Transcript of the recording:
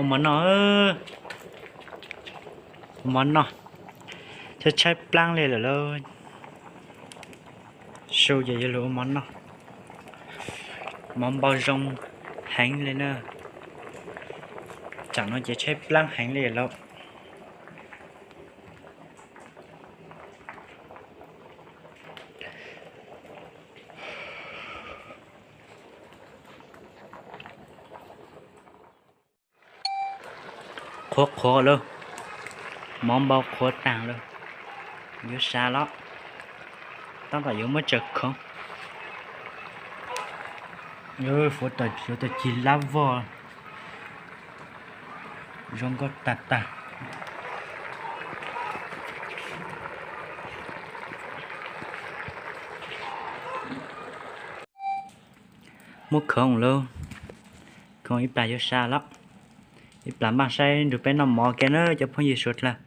Mov noj, mov noj, tshaib tshaib plaab li lawm lauj. Su ces yuav lug ua mov noj. Mov npau zoo heev li na. Tsam no ces tshaib plaab heev li lauj. Qhuav qhuav lawm, mov npau qhuav taag lawm, yuav sa los, tab tom yuav muab tsaws khoov. Yuav tau cig lab vog, zoo nkauj tag tag. Muab khoov lawm, khoov ib plag yuav sa los, ib plag npaj saib nrug peb noj mov kiag na cov phooj ywg suav dlawg.